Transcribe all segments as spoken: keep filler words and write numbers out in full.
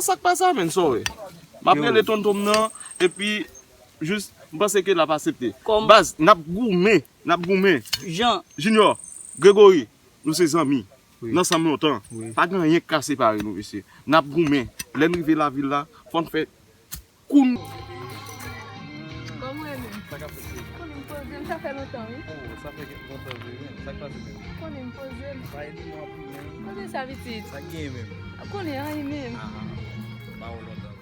Sa k pase a, menn, sa w wè? M ap rele tonton m nan, epi jis, m panse ke l ap aksepte. Baz, n ap goumen, n ap goumen. Jean. Junior, Gregory, nou se zanmi. N ansanm lontan. Pa gen anyen k ka separe nou, mesye. N ap goumen. Lè n rive lavil la, fò n fè kou n. Kòman w ye menm? Sa k ap pase? Konnen m poze m, sa fè lontan, wi. Oh, sa fè lontan vre, menm. Sa k pase menm? Konnen m poze m. Pa ede nou anpil, menm. Konnen sa, pitit? Sa k genyen menm? Konnen anyen menm. Ah, pa wè w lontan.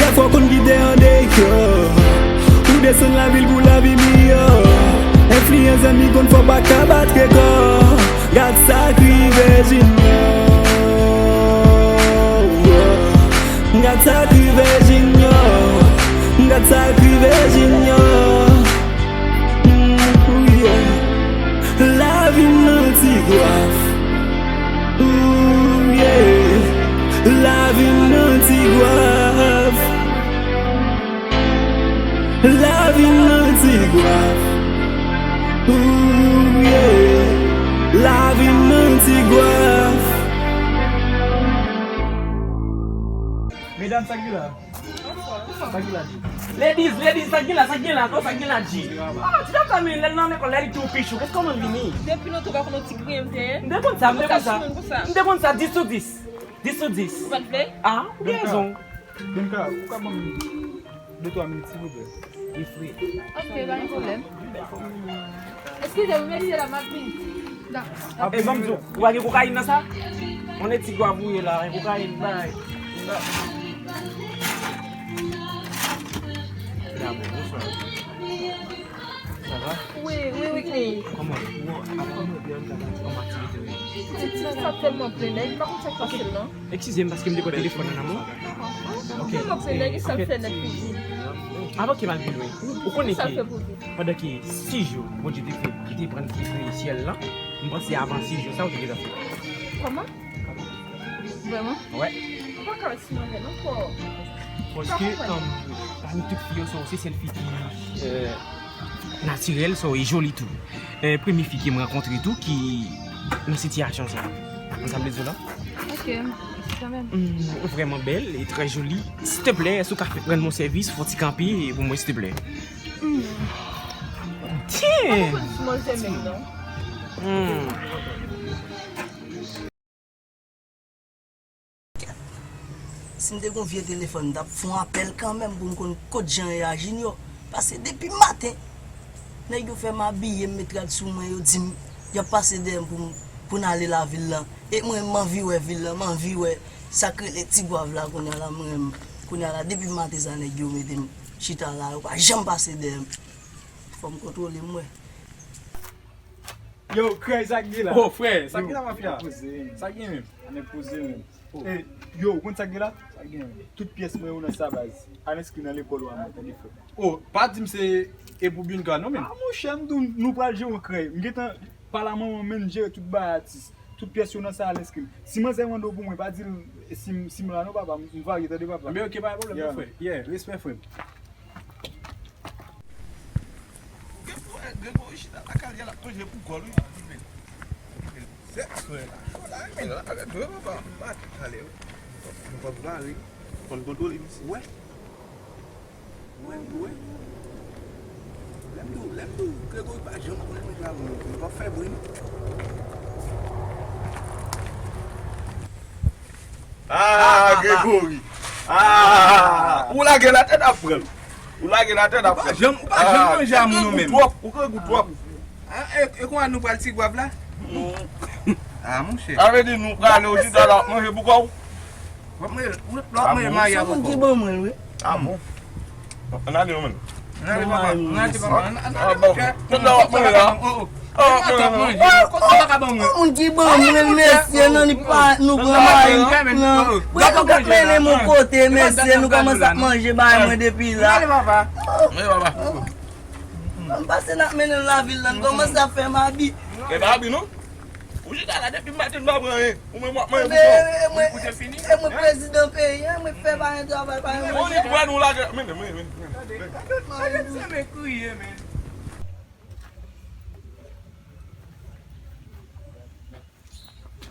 Dèfwa w konn kite an deyò. Ou desann lavil pou lavi miyò. Enfliyans zanmi konn fè w pa ka bat rekò. Gad sa k rive Junior. Gad sa k rive Junior. Gad sa k rive Junior. Mm, yeah. Lavi m nan ti gwaf. Ooh, yeah. Lavi m nan ti gwaf. Lavi m nan ti gwaf. Ooh, yeah. Lavi m nan ti gwaf. Medam, sa k gen la? Sa k gen la, G? Ladies, ladies, sa k gen la, sa k gen la, non, sa k gen la, G? Oh, ti dam sa, men, lè l nan lekòl, lè li tou pichou, kòman l vini? Depi lontan, ou pa konn yon ti griyen m te ye? M te konn sa, m te konn sa. M te konn sa, dis sou dis. Dis sou dis. Ou pa t vle? Ah, ou gen rezon. Bianca, ou ka ban m de twa minit, silvouplè? Li fre. Ok, pa gen pwoblèm. Eskize m, mesye, la, m ap vini. E, ban m di w, ou pa gen kokayin nan sa? On ti gwa vouye la, gen kokayin, bay. Sa va? Wi, wi, wi, Clay. Kòman? Ou ap fè mwen byen, sa va? Kòman aktivite w ye? Ti sa tèlman plen, nèg pa konn sa k pase l, non. Eskize m, paske m te pran telefòn nan nan men w. Ok. Tèlman plen, nèg sa fè nèg fini. Avan ke m al pi lwen, ou konnen ke pandan ke sis jou Bondye te fè, ki te pran ki fè syèl la, m panse avan sis jou sa, ou te gentan fè. Kòman? Vrèman? Wè. Ou pa ka wè si mwen menm ankò. Paske, um, pami tout fi yo, se ou se sèl fi ki, euh, natirèl, so, e joli tou. E premye fi ke m rankontre tou ki nan sitiyasyon sa. Konn sa m vle di w la? Ok, mèsi kanmenm. Mm, ou vrèman bèl e trè joli. Silteplè, èske ou ka fè, rann mwen sèvis, fè yon ti kanpe pou mwen, silteplè? Mm. Damn! Mwen se menm non. Mm. Si m te gon vye telefòn, m t ap fè yon apèl kanmenm pou m konn kot jan ye a, Junior. Paske depi maten, nèg yo fè m abiye, m met rad sou mwen, yo di m y ap pase dèyè m pou m, pou n ale lavil lan. E mwen, m anvi wè vil lan, m anvi wè sa k rele Ti Gwav la kounye a la, mwen, kounye a la, depi maten sa, nèg yo mete m chita la, yo pa janm pase dèyè m. Fò m kontwole m, wè. Yo, Krèy, sa k gen la? Oh, frè, sa k gen la, mafya? Sa k gen menm? Anèk poze menm. Oh. E, yo, ou konn sa k gen la? Sa k gen menm? Tout pyès mwen yo nan sa, baz. Al enskri nan lekòl ou a mwen, tande, frè. Oh, pa di m se e pou Bianca non, menm. Ah, monchè, m di w, nou pral jere yon Krèy. M gentan pale a manman m, men jere tout bagay atis. Tout pyès yo nan sa, al enskri. Si manzè mande w pou mwen, pa di l si m, si m la non, papa. M, m varye, tande, papa. Men ok, pa gen pwoblèm non, frè. Yeah, respè, frè m. Gen pou wè, Gregory chita lakay li a, l ap manje pou kò l, wi. Sèks, frè. Yo, la, men la, arèt vre, papa. M pa talè, wi. Nou p ap vare. Fò n kontwole misye. Wè. Wè, wè. Lè m di w, lè m di w, Gregory pa janm konnen manje avè w, nou p ap fè bri, non. Ah, Gregory. Ah, ou lage l atè, n ap pran l. Ou lage l atè, n ap pran l. Ou pa janm, ou pa janm manje a moun ou menm. Ou grangou twòp, ou grangou twòp. Ah, e, e konnya nou pral Ti Gwav la? Ah, monchè. Sa vle di nou prale, ou chita la, w ap manje pou kò w? W ap manje, w ap manje mayi avè kò w. Sa moun ki ban mwen l, wi. Ah bon? Ann ale non, menn. Ann ale, papa. Ann ale, papa. Ann ale, monchè. Tout la w ap manje la. Oh, oh. Ann ale, ann ale. Moun ki ban mwen l, mesye, non, li pa, nou pran mayi, non. Mwen, nou k ap mennen m yon kote, mesye, nou kòmanse ap manje bay mwen depi la. Ann ale, papa. Ann ale, papa. M panse n ap mennen l lavil la, n kòmanse ap fè m abi. E pa abi non. Ou chita la depi maten, m pa pran anyen. Ou menm w ap manje pou kò w. Ou te fini? E mwen prezidan peyi a, mwen fè pa gen travay, pa gen manje. Ou ni pran nou lage, men, men, men. Gade, gade, gade se men kriye, men.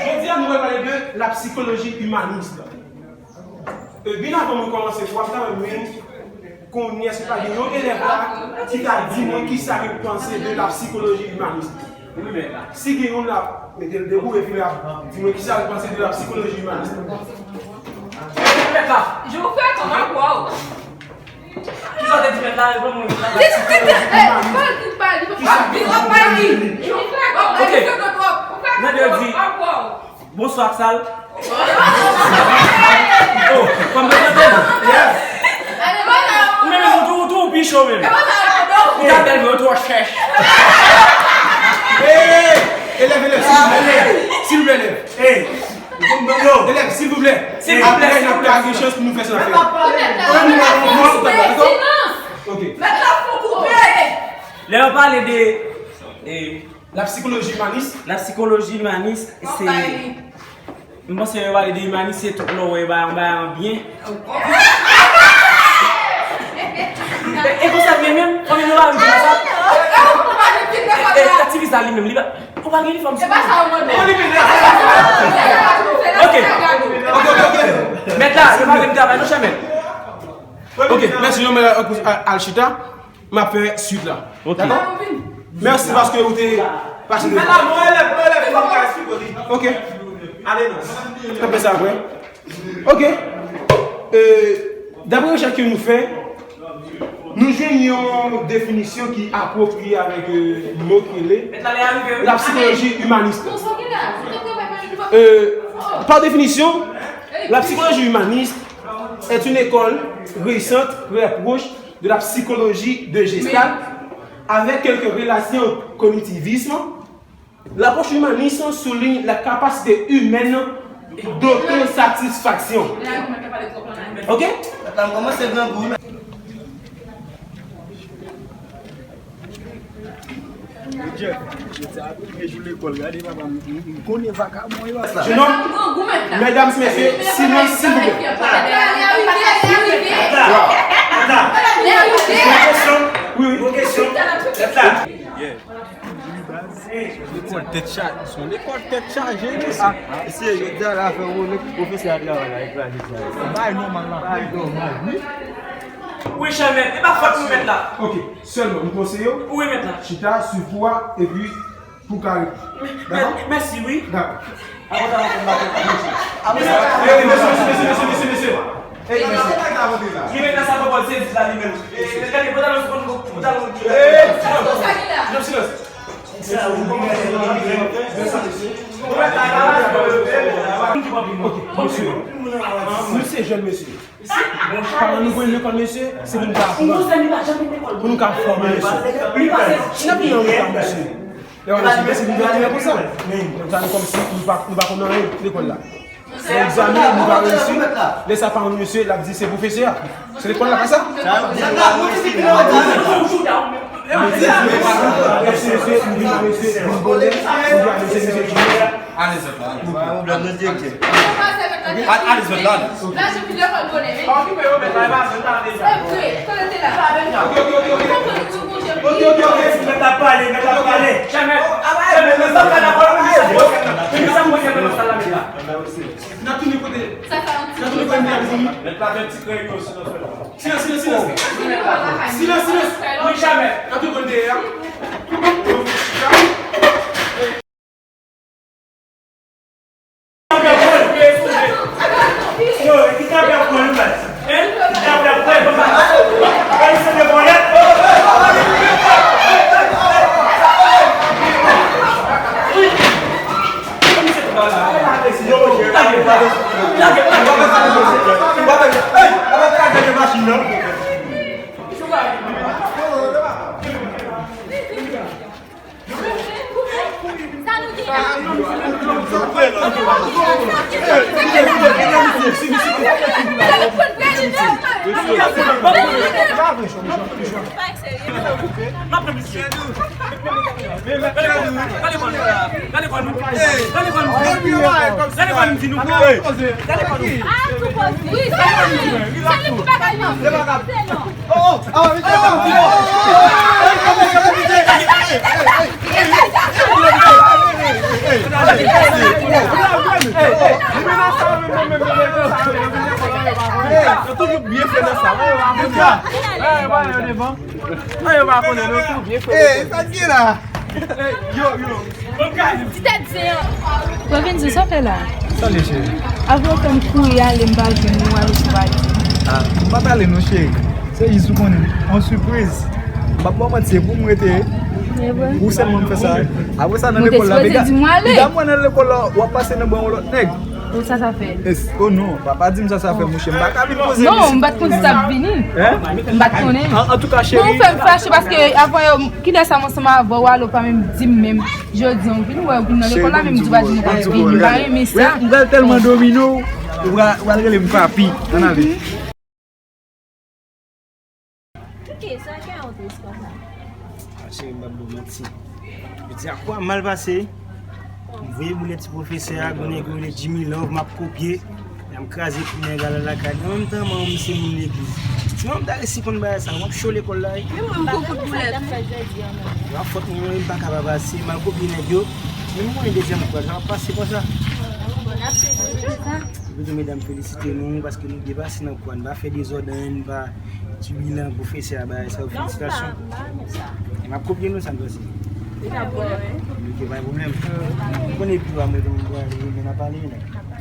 Jodi a, nou pral pale de la psychologie humaniste. E, byen avan mwen kòmanse kou a, m ta renmen konnen èske pa gen yon elèv la ki ka di mwen kisa yo panse de la psychologie humaniste. Si gen youn la, mete l debou epi l ap di mwen kisa l panse de la psychologie humaniste. Mèt la. Kisa w te di mèt la? Reponn mwen. Kisa w te di? Ok. Nèg yo di, bonswa ak sal. Oh, kòm mwen tande. Ou menm, ou tou, ou tou, ou pi cho menm. Ou ta bèl, men ou twò chèch. Hey, elèv, elèv, silvouplè, elèv. Silvouplè, elèv. Elèv, silvouplè. Silvouplè, apre, n ap lage chans pou nou fè sa n ap fè. An nou an fòs, dakò? Ok. Lè yo pale de, eh, la psychologie humaniste. La psychologie humaniste, se, m panse yo pale de imanis, se tout lè w wè yo bay yon bagay an byen. E, e konsa m ye menm, fanmi nou pa menm di konsa. E, e, aktivis la li menm, li pa, ou pa gen li fanm. Se pa sa yo mande. Ok. Ok, ok, ok. Mèt la, yo pa vle m travay, non, chè mèt. Ok, mèsi, non, mèt la, al chita. M ap fè swit la. Ok. Dakò? Mèsi paske ou te pase devan. Mèt la, bon elèv, bon elèv, fò m ka esplike li. Ok. Ale non. N ap fè sa apre. Ok. E, daprè rechèch ke nou fè, Nou jwenn yon definisyon ki apwopriye avèk, euh, mo ki rele la psychologie humaniste. Euh, par définition, la psychologie humaniste est une école récente, très proche de la psychologie de Gestalt, avec quelques relations au cognitivisme. L'approche humaniste souligne la capacité humaine d'autosatisfaction. Ok? Jeff, jodi a premye jou lekòl, gade papa m, m, m konnen vakabon yo la. Jeune homme, mesdames, messieurs, silence, s'il vous plaît. Wi, wi. Lekòl tèt chaje, se yon lekòl tèt chaje, mesye. Ah, mesye, jodi a la fè ou, pwofesè a travay la, li travay, li travay. Bay nòmal la. Bay nòmal, wi. Wi, Chèmèt, e pa fòt nou mèt la. Ok, sèlman, nou konseye w. Wi, mèt la. Chita, swiv kou a, epi pou ka reponn. Dakò? Mèsi, wi. Dakò. Apre sa, nou konn maten, mesye. Apre sa, mesye, mesye, mesye, mesye, mesye, mesye. Ey, mesye. Li mèt la sa pran bòl sezi la, li menm. E, gade, pantalon, pantalon, pantalon. Silans, silans, silans. Ok, mesye. Nou se jèn mesye. Paran nou voye nou lekòl, mesye, se pou nou ka aprann. Pou nou ka fòme, mesye. N ap vin nan leta, mesye. Lè w al sou mesye, nou vin atire konsa. Lè w ta nou kòmsi nou pa, nou pa konn anyen lekòl la. Lè egzamen, nou pa reyisi. Lè sa paran nou, mesye, l ap di se pwofesè a. Se lekòl la, pa sa? Mesye, mesye, nou vin, mesye, vin vòlè, nou vin mesye, mesye, Alèz la. Al-, alèz la. N ap tounen kote. N ap tounen kote, mezanmi. Silans, silans, silans. Silans, silans. N ap tounen kote dèyè a. Yo toujou byen fè nan sa. Yo pa konnen, yo toujou byen fè. Sa ki la? Yo, yo. Ti tèt zen an. Lovenzo, sa w fè la? Salye, cheri. Avan w fè m kouri ale, m pa jwenn ou, ale sou pati. Ah, m pa t ale non, cheri. Se jis ou konnen, yon sipriz. M p ap ba w manti, se pou m rete. E vre? Ou sèlman m fè sa. Apre sa, nan lekòl la, piga, piga mwen nan lekòl la, w ap pase nan bra yon lòt nèg. Ou sa sa fè? Es, oh non, pa, pa di m sa sa fè, monchè. M pa ka vin poze. Non, m pa t konn si sa ap vini. Hein? M pa t konnen. An, antouka, cheri. Bon, ou fè m fache paske avan yo, kilè sa m ansanm avè w, alò w pa menm di m menm. Jodi a, ou vin wè, ou vin nan lekòl la, menm di w pa di m ou p ap vini. M pa renmen sa. M pral tèlman domine w, ou pral, ou pral rele m papi. Ann ale. Poukisa w tris konsa? Ah, cheri, m p ap ba w manti. Jodi a kou a mal pase. M voye boulèt ti pwofesè a, gon nèg yo rele Jimmy Love, m ap kopye. Lè m kraze kou nèg la lakay li. An menm tan, manman m se moun legliz. Sinon, m ta resi konn bagay sa. M ap cho lekòl la, wi. Men mwen, m gon kout boulèt. Yo ap fòt mwen, m pa ka pa pase. M al kopye nèg yo. Men mwen, dezyèm kou a, jan m ap pase konsa. Bon, n ap se jodi sa. Toujou medam felisite nou paske nou depase nan kou a, nou pa fè dezòd anyen, nou pa tibilan pwofesè a bagay sa yo, felisitasyon. M ap kopye nou sa m panse. Ok, pa gen pwoblèm. Ou konnen pi w a mwen, mwen, mwen, mwen, n a pale la.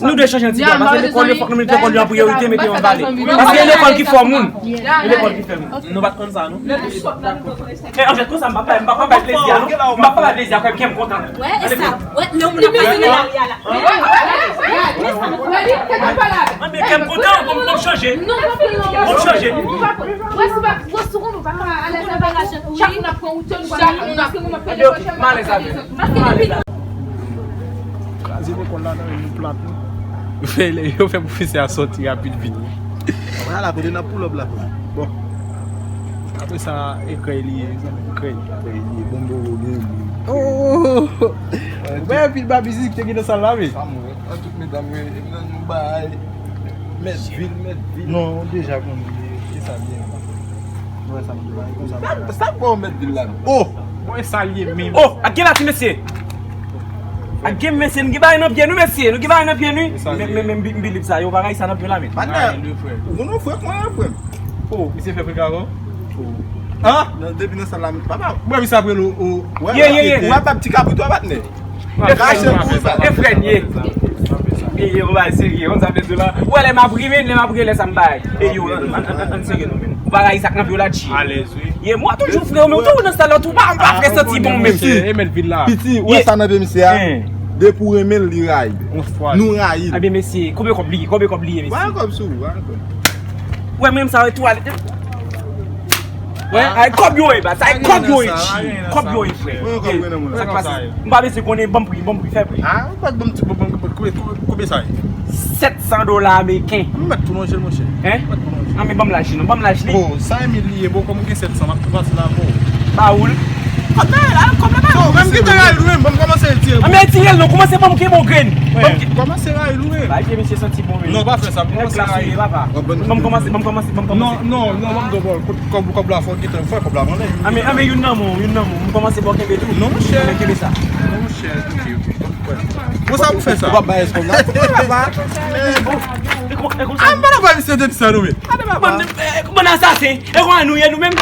Nou dwe chanje yon ti bò, paske lekòl yo, fòk nou mete lekòl yo an priyorite, mete yo an vale. Paske e lekòl ki fè moun. E lekòl ki fè moun. Nou pa t konn sa, non? E, anfèt, konsa, m pa, m pa, m pa bay plezi a, non. M pa bay plezi a, kè m kontan. Wè, e sa. Wè, lè yon moun ap pase nan lari a la. Anben, kè m kontan, bon, bon chanje. Bon chanje. Wè, si pa, wè, si ou konn ou pa ka alèz avèk nou, chak moun ap pran wout yo, nou pa alèz, paske nou ap pèdi pwochèn. M alèz avè. Paske depi Kraze lekòl la nan men nou plat, wi. Yo fè, yo fè pwofesè a sòti rapid vit. Wala, kote n ap pull up la, frè. Bon. Apre sa, e krèy li ye, mezanmi, krèy. Krèy li ye, bon, bon, bon, bon, bon. Oh! Ou wè anpil babizik te gen nan sal la, wi. Sa m wè, an tout medam, wi, e nan nou bay. Mèt vil, mèt vil. Non, ou deja konn li, ki sa l ye. Ou wè sa m di la, e konsa m di la. Sa k fè w mèt vil la menm? Oh! Mwen sa l ye menm. Oh! Ak gen la ti mesye. Ak gen mesye, nou gen bagay nan pye nou, mesye. Nou gen bagay nan pye nou. Men, men, men, m bilib sa, yo bagay sa nan pye la, men. Patnè, ou konn yon frè, mwen yon frè m. Oh, misye fè frikadò? Oh. An? Nan, depi nan sal la, papa. Mwen, misye ap rele ou. Ye, ye, ye. Ou ap ap ti kabrit ou a, patnè. E frè n ye. E frè n ye. E, e, yon bagay serye, yon zafè de la. Ou wè lè m ap ri, men, lè m ap ri, lè sa m bay. E yo, ann, ann, ann, ann serye non, men. Ou pa rayi sa k nan pye w la, tchi. Alèz, wi. Ye, mwen toujou frè w, men ou toujou nan sal la, ou pa, ou pa fè santi bon, men. E mèt vil la. Piti, ou wè sa nan pye misye a? Depi w renmen l, li rayi. Nou rayi l. Ebyen, mesye, konbyen kòb li ye? Konbyen kòb li ye, mesye? Ba kòb sou, ba kòb. Wè, menm sa, tou ale. Wè, ay, kòb yo ye, baz, ay, kòb yo ye, tchi. Kòb yo ye, frè. Sa k pase? M pa bezwen konnen, ban m pri, ban m pri, fè pri. Ah, ou pa t ban m ti, ban m, ban m, konbyen, konbyen sa ye? Sèt san dola ameriken. M mèt tou lonje l, monchè. Hein? M mèt tou lonje l. Ah, men ban m laj li non, ban m laj li. Oh, san mil li ye, bon, kòm ou gen sèt san, m ap tou pase la, bon. Ba ou l. Kòb la, la, kòb la, ba ou l. Menm ki te rayi l, wi, ban m kòmanse retire l. Ah, men retire l non, kòmanse ban m kenbe yon grenn. Ban m ki- Kòmanse rayi l, wi. Ba, ebyen, mesye santi bon, wi. Non, pa fè sa, m kòmanse rayi l. Ban m kòmanse, ban m kòmanse, ban m kòmanse. Non, non, non, ban m do bòl. Kòb, kòb la fò gentan, fè kòb la, mande. Ah, men, ah, men youn nan men w, youn nan men w. M kòmanse ba w kenbe tou. Non, monchè. Kenbe sa. Non, monchè, ok, ok. Bon, sa pou fè sa. Ou pa bay èskòm nan. Papa. Men bon. E kon, e konsa. Ah, m pa nan bay misye de sa, non, men. Gade papa. Bann, eh, bann asasen. E kon nou ye nou menm.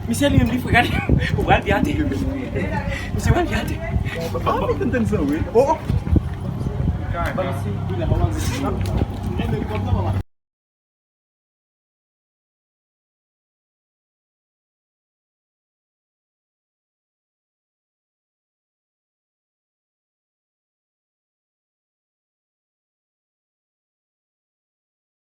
Misye li menm li fre, gade. Ou pral pi atè. Misye pral pi atè. Oh, oh.